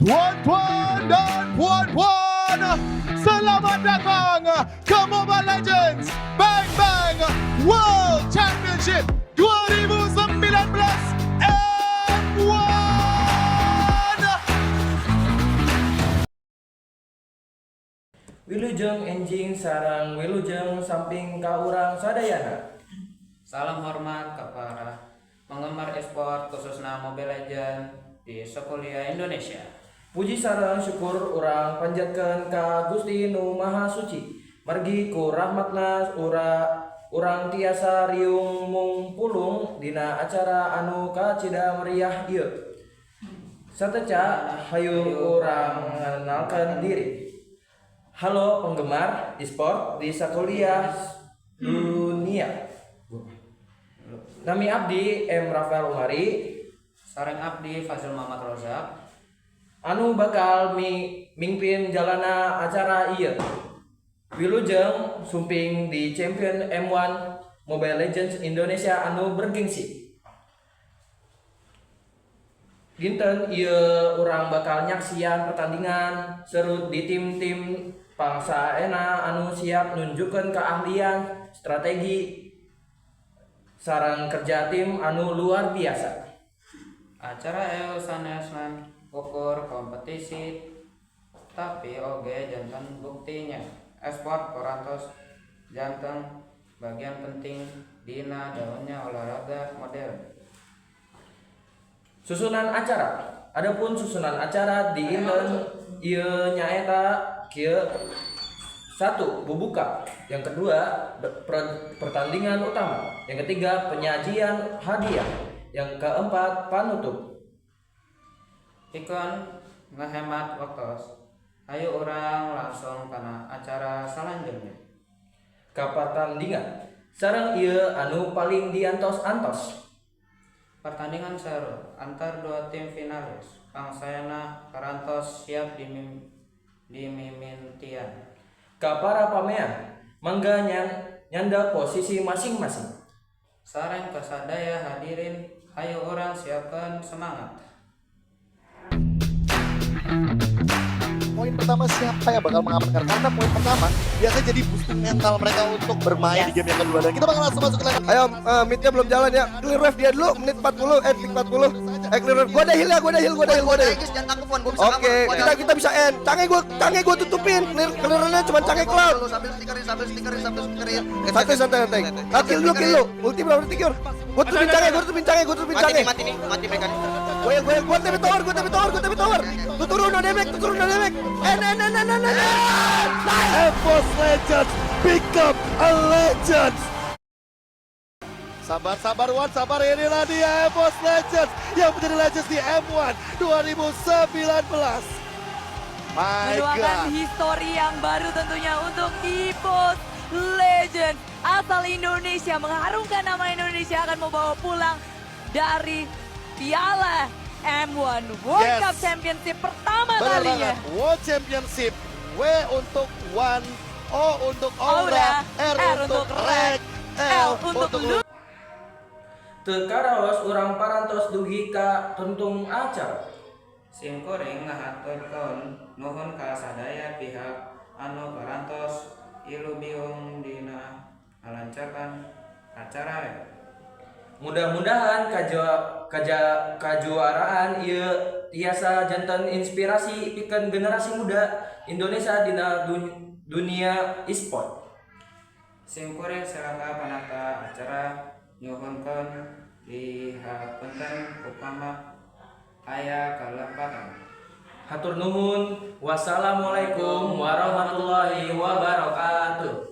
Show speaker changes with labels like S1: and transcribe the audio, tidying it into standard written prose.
S1: Tuan-tuan dan puan-puan, selamat datang ke Mobile Legends Bang Bang World Championship 2019 M1.
S2: Wilujeng enjing sareng wilujeng sumping ka urang sadayana.
S3: Salam hormat kepada penggemar e-sport, khususnya Mobile Legends di sakuliah Indonesia.
S2: Puji sareng syukur urang panjatkeun ka Gusti Nu Maha Suci. Margi ku rahmatna urang tiasa riung mungpulung dina acara anu kacida meriah ieu. Sateuacan, hayu urang ngenalkeun diri. Halo, penggemar e-sport di sakuliah dunia. Nami abdi M Rafael Umari.
S3: Sareng abdi Fazil Muhammad Rozak.
S2: Anu bakal mingpin jalana acara ieu. Wilujeng sumping di Champion M1 Mobile Legends Indonesia anu bergengsi. Dinten ieu urang bakal nyaksian pertandingan seru di tim-tim pangsaena anu siap nunjukkeun keahlian, strategi, sareng kerja tim anu luar biasa.
S3: Acara ieu sanes ngan ukur kompetisi, tapi oge janten bukti yen e-sport parantos janten bagian penting dina dunia olahraga modern.
S2: Susunan acara. Adapun susunan acara di dinten ieu nyaeta kieu. Satu, bubuka. Yang kedua, pertandingan utama. Yang ketiga, penyajian hadiah. Yang keempat, panutup.
S3: Pikeun ngehemat waktu, ayo urang langsung kana acara selanjutnya.
S2: Ka pertandingan. Sareng ieu anu paling diantos-antos.
S3: Pertandingan seru antar dua tim finalis pangsaena parantos siap dimimintian.
S2: Ka para pamaen, mangga nyandak posisi masing-masing.
S3: Sareng ka sadaya hadirin, hayu urang siapkan semangat.
S4: Poin pertama siapa yang bakal mengamankan? Karena poin pertama biasanya jadi boosting mental mereka untuk bermain di game yang kedua. Dan kita bakal langsung masuk ke line.
S5: Ayo, midnya belum jalan ya. Clear wave dia dulu, menit 40, eh, detik 40. Eh, clear wave. Gua ada heal ya, gua ada heal, gua ada heal, gua ada heal.
S6: Guys, jangan tangkep, Fon. Gua bisa
S5: Oke,
S6: cover. Gua
S5: kita kita bisa end. Cange gua tutupin. Clear clearannya cuma cange Cloud.
S6: Lu sambil stickerin, sambil stickerin, sambil stickerin.
S5: Santai, santai, santai. Ah, kill dulu, kill dulu. Ulti berapa detik, Yor? Gua tutupin cange, gua tutupin cange, gua tutupin
S6: Mati
S5: cange.
S6: nih, mati nih, mati mereka nih.
S5: Gue TP tower, gue TP tower, gue TP tower. Tuh turun no damage, tuh turun no damage. Eh, nah, nah, nah, nah, nah, nah.
S4: EVOS Legends become a legends. Sabar, sabar Wan, sabar, inilah dia EVOS Legends yang menjadi Legends di M1 2019. My
S7: Menuangkan
S4: God.
S7: Histori yang baru tentunya untuk EVOS Legends asal Indonesia, mengharumkan nama Indonesia, akan membawa pulang dari Piala M1 World Cup Championship pertama
S4: Benar
S7: kalinya.
S4: Banget. World Championship. W untuk One, O untuk Aura,
S7: Aura,
S4: R,
S7: R
S4: untuk
S7: untuk
S4: Rek,
S7: L
S4: L
S7: untuk
S4: untuk
S7: Lu.
S2: Teu karaos urang parantos dugi ka tungtung acara.
S3: Sim kuring ngahaturkeun nuhun ka sadaya pihak anu parantos ilubiung dina ngalancarkan acara ieu.
S2: Mudah-mudahan kajuaraan ieu tiasa janten inspirasi pikeun generasi muda Indonesia dina dunia e-sport.
S3: Sim kuring selaku panata acara nyuhunkeun dihapunten upama aya kalepatan.
S2: Hatur nuhun. Wassalamualaikum warahmatullahi wabarakatuh.